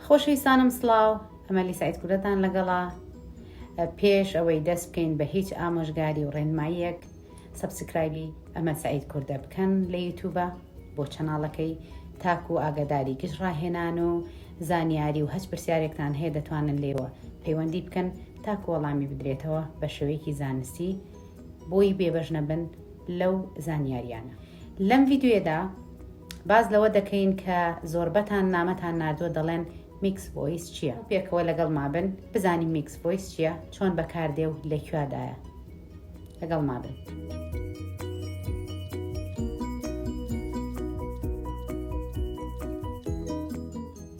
خۆشەویستانم سڵاو ئەمەلی سعید کوردەتان لەگەڵا پێش ئەوەی دەست بکەین بە هیچ ئامۆژگاری و ڕێنماییەک subscribe ی ئەمە سعید کوردە بکەن لە یوتوبە بۆ channel ەکەی تاکو ئاگاداری گشت ڕاهێنان و زانیاری و هەچ پرسیارێکتان هەیە دەتوانن لێوە پەیوەندی بکەن تاکو وەڵامی بدرێتەوە بە شێوەیەکی زانستی بۆی بێبەش نەبن لەو زانیاریانە. لەم ڤیدیۆیەدا باس لەوە دەکەین کە زۆربەتان نامەتان ناردووە دەڵێن mix voice چییە؟ پێکەوە لەگەڵما بن بزانین mix voice چییە، چۆن بەکاردێ و لە کوێدایە. لەگەڵما بن.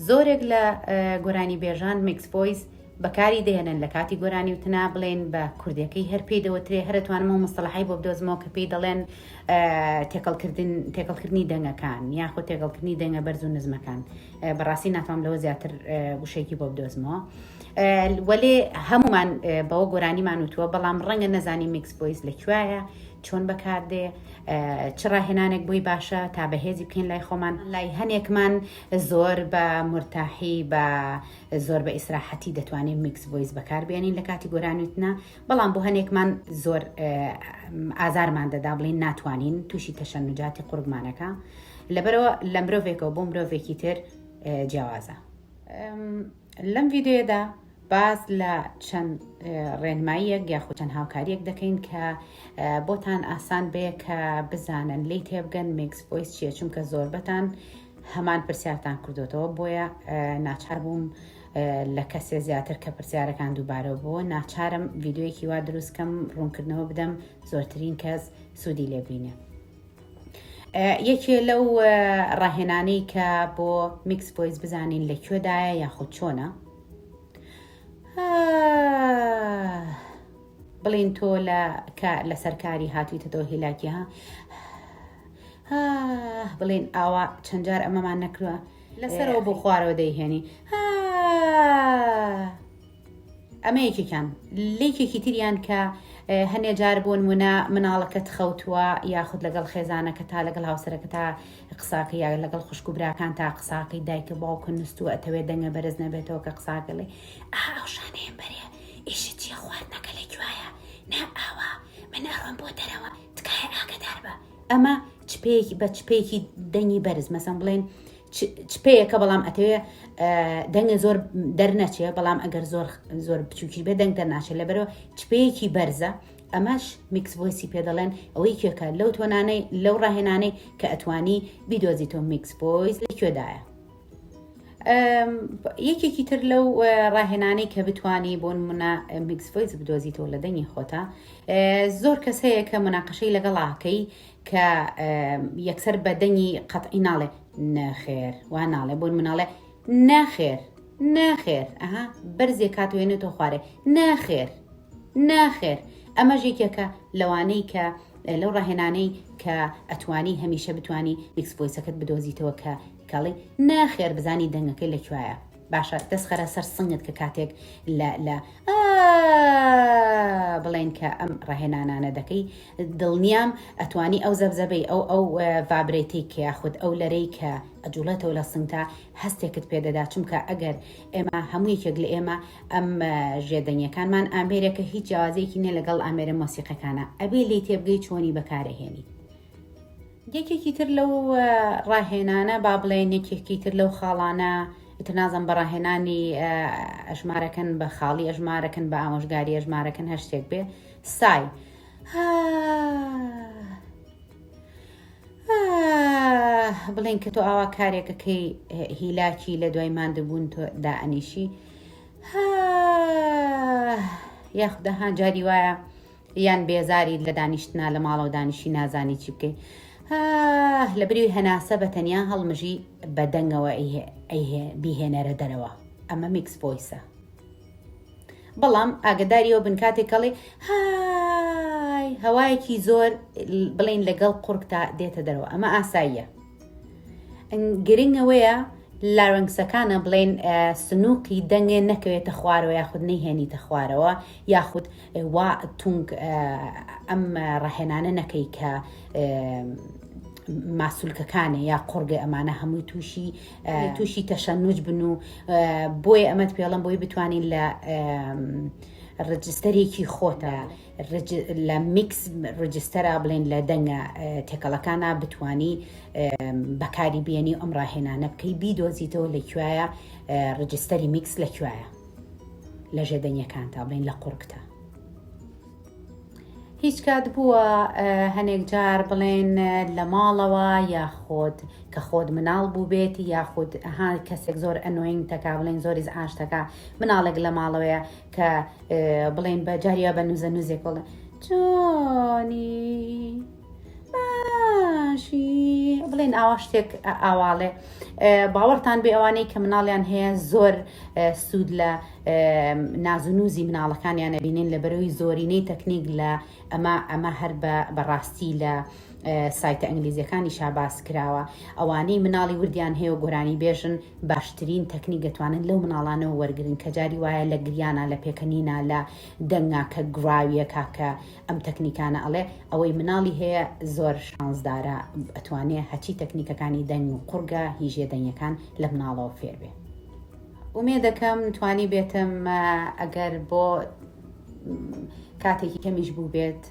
زۆرێک لە گۆرانیبێژان mix voice بەکاری دەهێنن لە کاتی گۆرانی وتنا بڵێن بە کوردیەکەی هەر پێی دەوترێ هەر ئەتوانم ئەو مستەڵەحەی بۆ بدۆزمەوە کە پێی دەڵێن تێکەڵکردن تێکەڵکردنی دەنگەکان یاخود تێکەڵکردنی دەنگە بەرز و نزمەکان بەڕاستی ناتوانم لەوە زیاتر وشەیەکی بۆ بدۆزمەوە وەلێ هەمومان بەوە گۆرانیمان وتووە بەڵام ڕەنگە نەزانی mix voice لە کوایە چۆن بەکاردێ چ ڕاهێنانێک بۆی باشە تا بەهێزی بکەین لای خۆمان لای هەنێکمان زۆر بە مرتاحی بە زۆر بە ئیسراحەتی دەتوانین mix voice بەکار بێنین لە کاتی گۆرانیوتنا بەڵام بۆ هەنێکمان زۆر ئازارمان دەدا بڵین ناتوانین تووشی تەشەنوجاتی قورگمانەکە لەبەرەوە لە مرۆڤێکەوە بۆ مرۆڤێکی تر جیاوازە لەم ڤیددیوەدا باس لە چەند ڕێنماییەک یاخود چەند هاوکاریەک دەکەین کە بۆتان ئاسان بێ کە بزانن لی تێبگەن mix voice چییە چونکە زۆربەتان هەمان پرسیارتان کردوتەوە بۆیە ناچار بووم لە کەسێ زیاتر کە پرسیارەکان دووبارە بۆ ناچارم ڤیددیوەکی وا دروست کەم ڕوونکردنەوە بدەم زۆرترین کەس سوودی لێبینێ. یەکێ لەو ڕاهێنانەی کە بۆ mix voice بزانین لە کوێدایە یاخود چۆنە بڵین تۆ لە لەسەر کاری هاتوویتەوە هیلاکی ها بڵێن ئاوا چەند جار ئەمەمان نەکردوە لەسەرەوە بۆ خوارەوە دەیهێنی ئەمە یەکێکیان لێکێکی تریان کە هەنێ جار بۆ نمونە مناڵەکەت خەوتووە یاخود لەگەڵ خێزانەکە تا لەگەڵ هاوسەرەکە تا قساکە یا لەگەڵ خوشک و براکان تا قساکەی دایکە باوکە نووسووە ئەتەوێت دەنگە بەرز نەبێتەوە کە قساکەڵێ ئەو شانەیەم بەرێ ئیشی چیە خواردنەکە لە کوایە نا ئاوا من ئەڕۆم بۆ دەرەوە تکایە ئاگدار بە ئەمە چپەیەکی بە چپەیەکی دەنگی بەرز مەسەن بڵێن چپەیەکە بەڵام ئەتەوێ دەنگە زۆر دەرنەچێ بەڵام ئەگەر زۆر زۆر بچووکی بێ دەنگ دەرناچێت لەبەرەوە چپەیەکی بەرزە ئەمەش mix voice ی پێ دەڵێن ئەوەی کێکە لەو tone انەی لەو ڕاهێنانەی کە ئەتوانی بیدۆزیتەوە mix voice لە کوێدایە یەکێکی تر لەو ڕاهێنانەی کە بتانی بۆ نمونە mix voice بدۆزیتەوە لە دەنگی خۆتا زۆر کەس هەیە کە مناقەشەی لەگەڵاکەی کە یەکسەر بە دەنگی قەتعی ناڵێ نەخێر وا ناڵێ بۆ مناڵێ ناخێر ناخێر ئەها بەرزێ کاتوێنێتەوە خوارێ ناخێر ناخێر ئەمەش یەکێکە لەوانەی کە لەو ڕاهێنانەی کە ئەتوانی هەمیشە بتانی mix voice ەکەت بدۆزیتەوە کە کەڵی ناخێر بزانی دەنگەکەی لە کوایە باشە دەست خەرە سەر سنگت کە کاتێک لە لە بڵێن کە ئەم ڕاهێنانانە دەکەی دڵنیام ئەتوانی ئەو زەبزەبەی ئەو ئەو vibrate ی کە یاخود ئەو لەرەی کە ئەجوڵێتەوە لە سنگتا هەستێکت پێدەدا چونکە ئەگەر ئێمە هەموو یەکێک لە ئێمە ئەم ژێدەنگەکانمان ئامێرێکە هیچ جیاوازێکی نیە لەگەڵ ئامێرە مۆسیقەکانە ئەبێ لی تێبگەی چۆنی بەکارەهێنی یەکێکی تر لەو ڕاهێنانە با بڵێن یەکێکی تر لەو خاڵانە ئیتر نازم بە ڕاهێنانی ئەژمارەکەن بە خاڵی ئەژمارەکەن بە ئامۆژگاری ئەژمارەکەن هەر شتێک بێ sigh بڵێن کە تۆ ئاوا کارێکەکەی هیلاکی لە دوای ماندووبوون تۆ دائەنیشی یاخودەها جاری وایە یان بێزاریت لە دانیشتنا لە ماڵەوە دانیشی نازانی چی بکەی هاه لە بری هەناسە بە تەنیا هەڵمژی بە دەنگەوە بیهێنەرە دەرەوە ئەمە mix voice ە بەڵام ئاگداریەوە بن کاتێک کەڵی های هەوایەکی زۆر بڵین لەگەڵ قورگتا دێتە دەرەوە ئەمە ئاساییە گرنگ ئەوەیە larynx ەکانە بڵێن سنووقی دەنگێ نەکەوێتە خوارەوە یاخود نەیهێنیتە خوارەوە یاخود وا تونگ ئەم ڕاهێنانە نەکەی کە. ماسولکەکانێ یا قوڕگە ئەمانە هەمووی تووشی تووشی تەشەنوج بن و بۆیە ئەمەت پێڵم بۆی بتوانین لە register ێکی خۆتە لە mix register ا بڵێن لە دەنگە تێکەڵەکانە بتانی بەکاری بێنی و ئەم ڕاهێنانە بکەی بیدۆزیتەوە لە کوایە register ی mix لە کوایە لە ژێدەنیەکان تا بڵێن لە قوڕگتا. هیچ کات بووە هەنێک جار بڵێن لە ماڵەوە یاخود کە خۆت مناڵ بووبێت یاخود ها کەسێک زۆر annoying تەکا بڵێن زۆر ئیزعاج تەکا مناڵێک لە ماڵەوەیە کە بڵێن بە جاریا بە نوزە نوزێک بڵێ چۆنی باشی بڵێن ئاوا شتێک ئاواڵێ باوەڕتان بێ ئەوانەی کە مناڵیان هەیە زۆر سوود لە نازونوزی مناڵەکانیان ئەبینین لە بەرەوەی زۆرینەی تەکنیک لە ئەمە ئەمە هەر بە بەڕاستی لە سایتە ئینگلیزیەکانی شاباس کراوە ئەوانەی مناڵی وردیان هەیە و گۆرانی بێژن باشترین تەکنیک دەتوانن لەو مناڵانەوە وەرگن کە جاری وایە لە گریانە لە پێکەنینە لە دەنگا کە گراویەکە کە ئەم تەکنیکانە ئەڵێ ئەوەی مناڵی هەیە زۆر شانسدارە ئەتوانێ هەچی تەکنیکەکانی دەنگ و قوڕگە هیژێ دەنگەکان لە مناڵەوە فێر بێ. ئومێدەکەم توانی بێتم ئەگەر بۆ کاتێکی کەمیش بوو بێت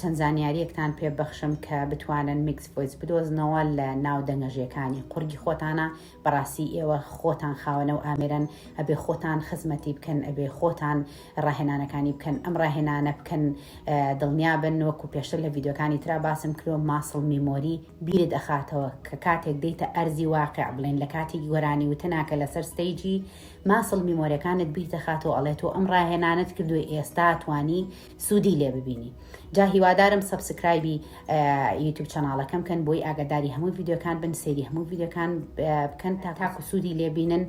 چەند زانیاریەکتان پێ بەخشم کە بتوانن mix voice بدۆزنەوە لە ناو دەنگەژێکانی قوڕگی خۆتانە بەڕاستی ئێوە خۆتان خاوەنە و ئامێرن ئەبێ خۆتان خزمەتی بکەن ئەبێ خۆتان ڕاهێنانەکانی بکەن ئەم ڕاهێنانە بکەن دڵنیابن وەکو پێشتر لە ڤیدیۆکانی ترا باسم کرۆ muscle memory بیرت ئەخاتەوە کە کاتێک دێیتە ئەرزی واقع بڵێن لە کاتێکی گۆرانی وتنا کە لەسەر stage ی muscle memory ەکانت بیرتەخاتەوە ئەڵێ تۆ ئەم ڕاهێنانەت کردووە ئێستا توانی سوودی لێ ببینی جا هیوادارم subscribe ی یوتیوب channel ەکەم کەن بۆی ئاگاداری هەموو ڤیدیۆکان بن سەیری هەموو ڤیدیۆکان بکەن تا تاکو سوودی لێبینن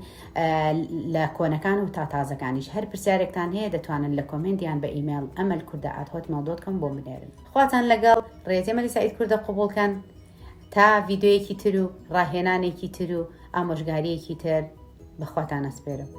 لە کۆنەکان و تا تازەکانیش هەر پرسیارێکتان هەیە دەتوانن لە comment یان بە ئیمێڵ ئەمەل کوردە at hotmail dot com بۆم بنێرن خواتان لەگەڵ ڕێزی مەلی سعید کوردە قبوڵکەن تا ڤیدیۆیەکی تر و ڕاهێنانێکی تر و ئامۆژگاریەکی تر بەخواتان ئەسپێرم.